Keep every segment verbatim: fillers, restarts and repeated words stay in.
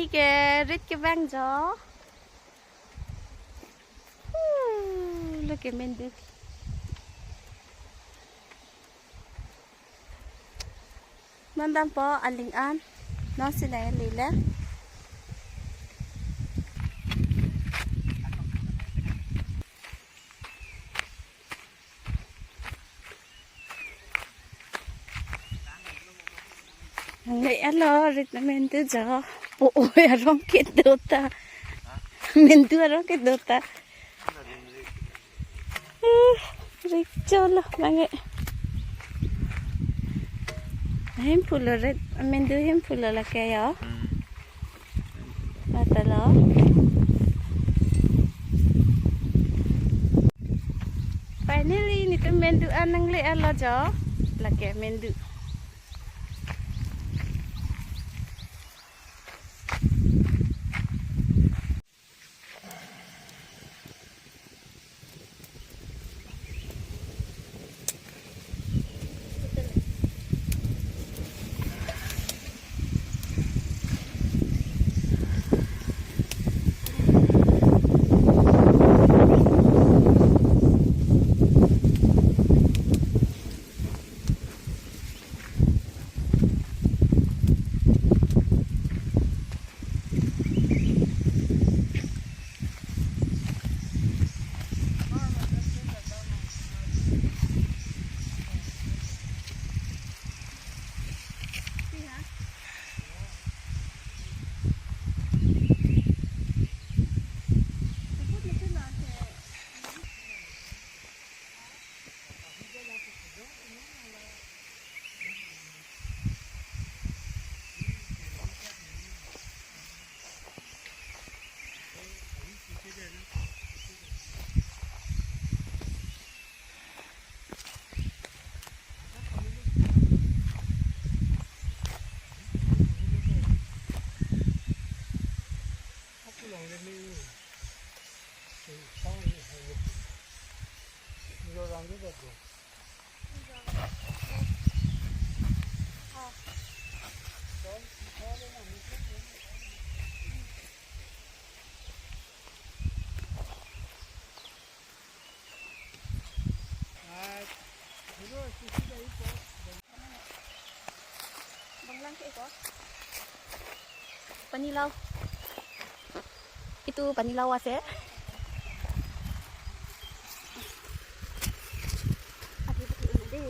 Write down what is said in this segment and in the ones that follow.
Ke rit kevang jo. Huh, lo ke mendu. Non dampo aling an. Non si nang lile. Nangle-etlo rit mendu jo. Po-oi arong kedo ta. Mendu arong kedo ta. Uh, rit cholo nangle. Hem pulo rit mendu hem pulo lake yo. Hmm. Matalo. Finally, netum mendu an nangle-etlo jo. Lake mendu. Banglang ke ko? Panilaw. Itu panilaw ase. Adi, adi, adi.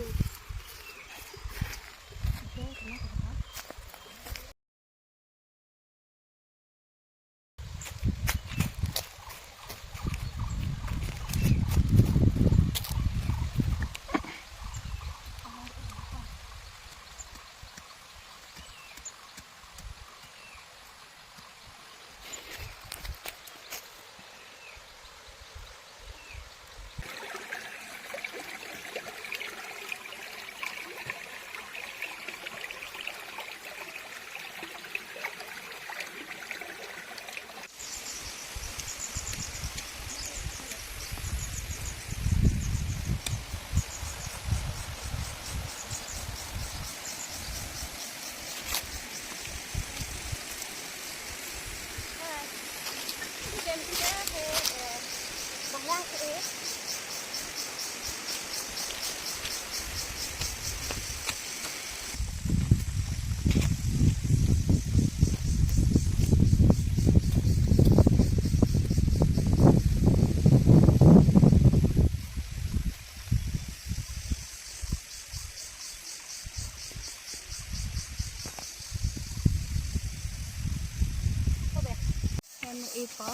Hen ipo,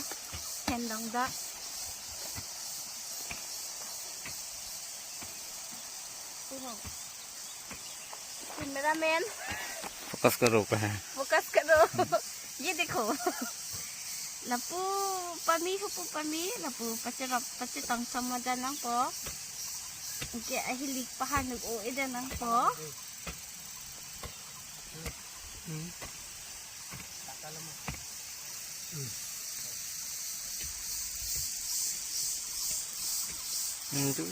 hen dongda. Uho. Cameraman. Focus karo pa hai. Focus karo. Ye dekho. Lapu pami, hupu pami, lapu pachirap, pachitong sama dan nangpo. Anke ahilik pahanuk o-e dan nangpo. Hmm. Aduh,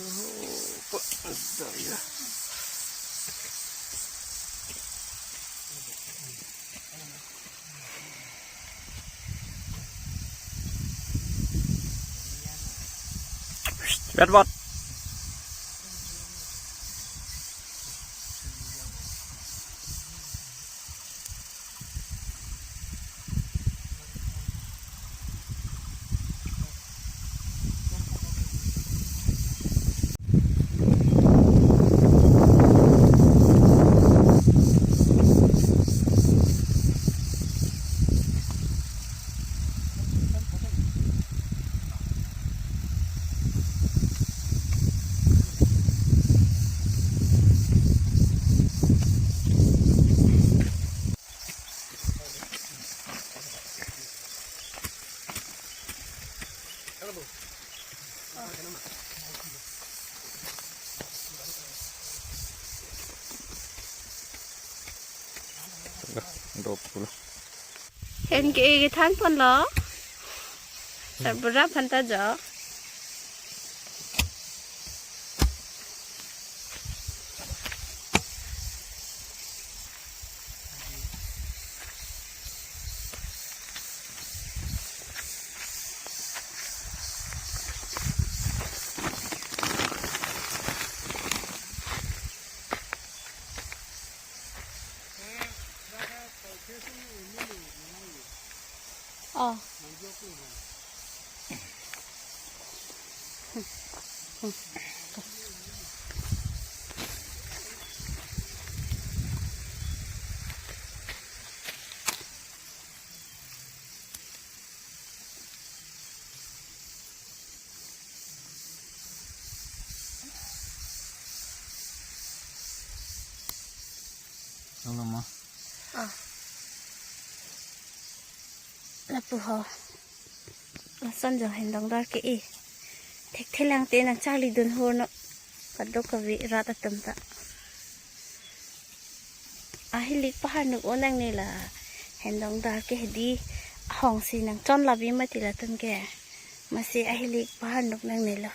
kok ada ya? Vet vat. Dop pulo. Hen ke kethan ponlo. Sarbura phanta jo. Oh. Hello, ma. Ah. Lapu ho. Lason jo hendong dar ke-e. Thekthelang te nangcharlidun hur non. Kadokave rat atum ta. Ahilik pahar nuk-o nangne la. Hendong dar ke hedi hongsi nangchon labi mati latum ke. Masi ahilik pahar nuk nangnelo.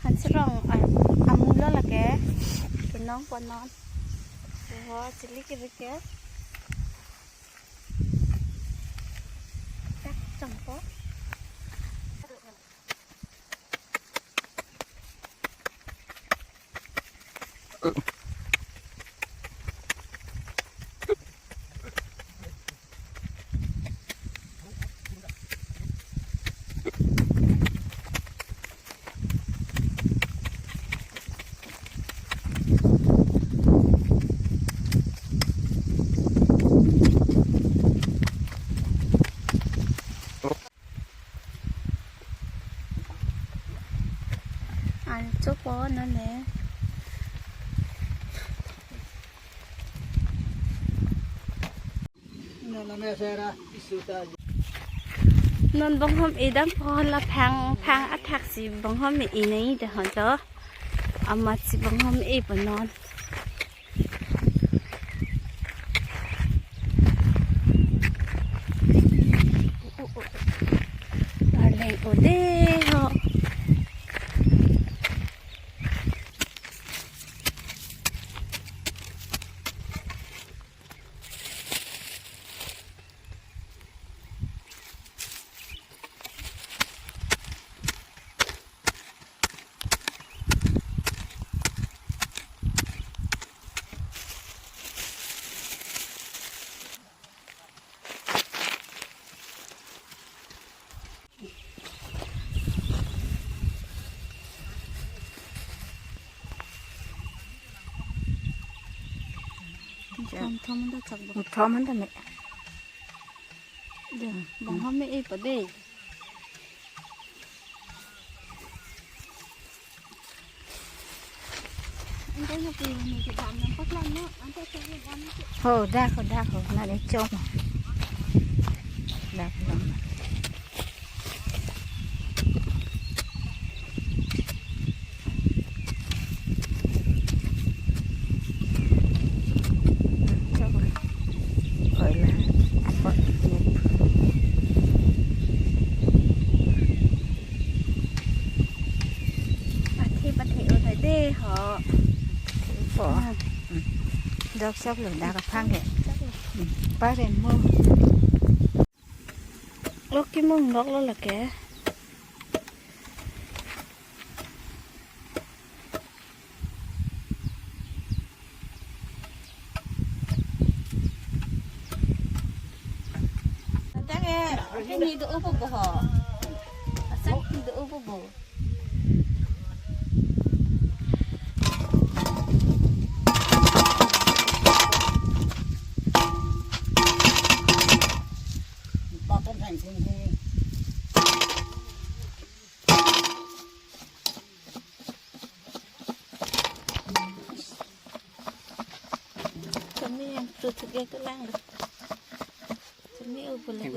Hansirong a-, amulo lake. Kenong konon. Oho, chili kiri ke. Tak chongpo. Ancho po nane. Non bonghom e dam po la phang, phang athak si bonghom e nai de hon to. Amat si bonghom e po non. Darling, ode ho. Thom thom da chak bo. Thom han da me. Da, bonghom me e pa de. Ho, dak ho, dak ho, nane chom. Dak ho. Chom. Oi la. Ho. Po. Dok sap lo, dak aphang ke. Paren mo. Lok kimung lok lo lake. Tang e, ini do upo bo ho. Asang do upo bo. Kami yang tutup ya kelang. Kami oh boleh.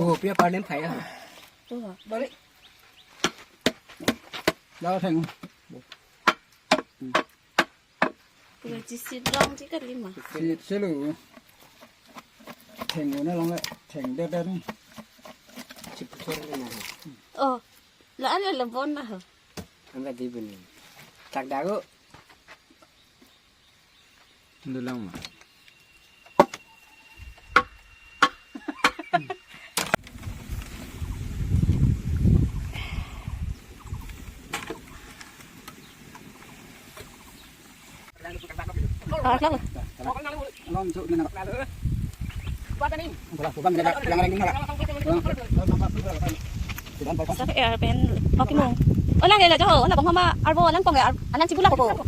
Oh, pia parlem phai ah. Tuh. Balik. Dah theng. Pura jisit rong ji kalima. Si, silo. Theng una long le, theng det det ni. Chipusor le na. Oh, la an le bon na ho. Amba di bini. Tak dago. Dulang ma. Sak er pen. Okay mo. Olang ke la jo, olang pong ma arbo, olang chibula ko.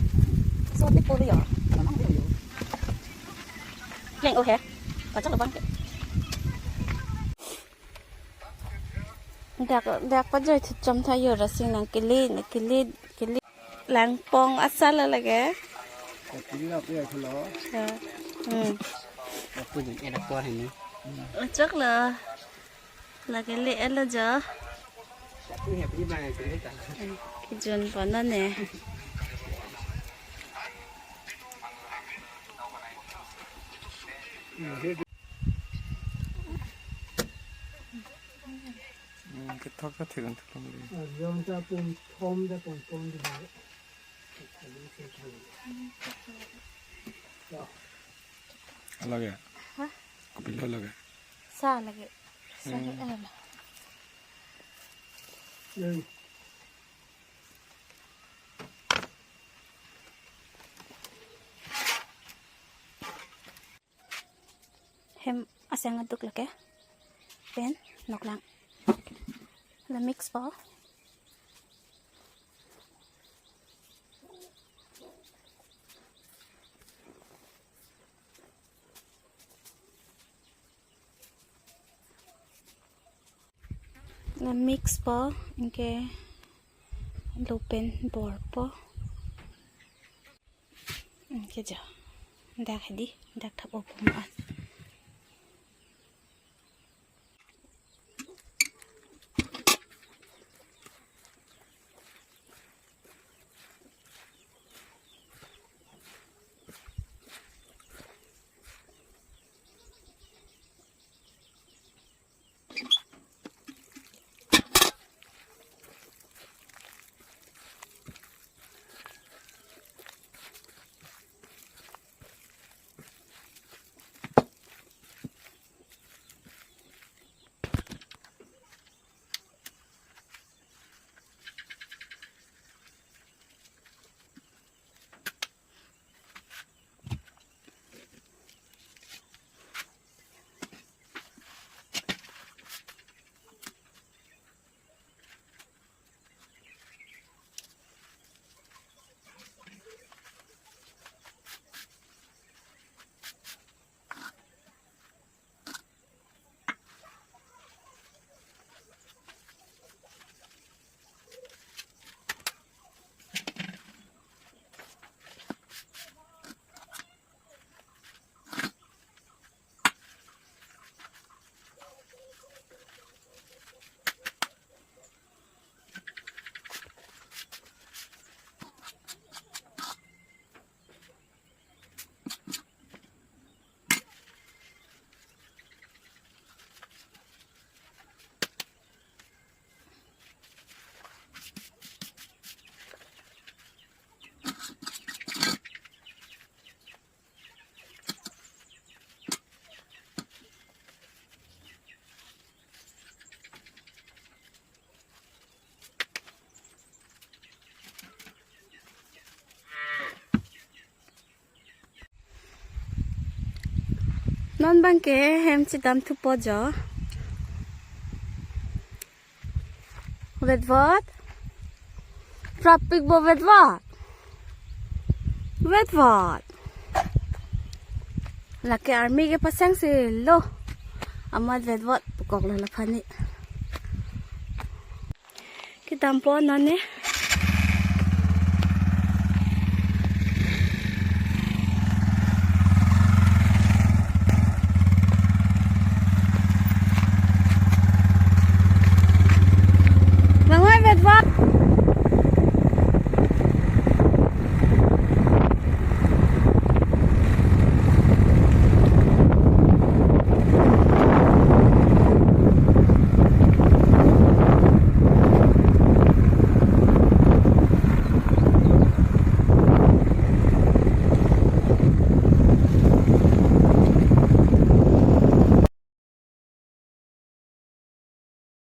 So tik po ya. Leng oh he. Kacang lo bang ke. Dak dak pajoi thut chom tha yo rasing nang kili, nang kili, kili. Langpong asal lage. Kili la pe khlo. Ya. Hmm. Aku jin enak kuah ini. Acok lo. Lake le elo jo. Kijun pono ne. Hmm, kethok ta thek an thek long le. Arjon ta pon thom ta pon pon de. Lage. Ha? Kopilo lage. Sa lage. Sa lage. Hem aseng aduk lake. Pen noklang. La mix po. La mix po, anke lapen bor po. Anke jo. Dak hedi, dak thap opo ma. Abang ke hem chedam thupo jo. Vetvot. Prapik bo vetvot. Vetvot. Lake army ke pasang si lo. Amat vetvot pukok lo laphan ni. Kedampo non ne.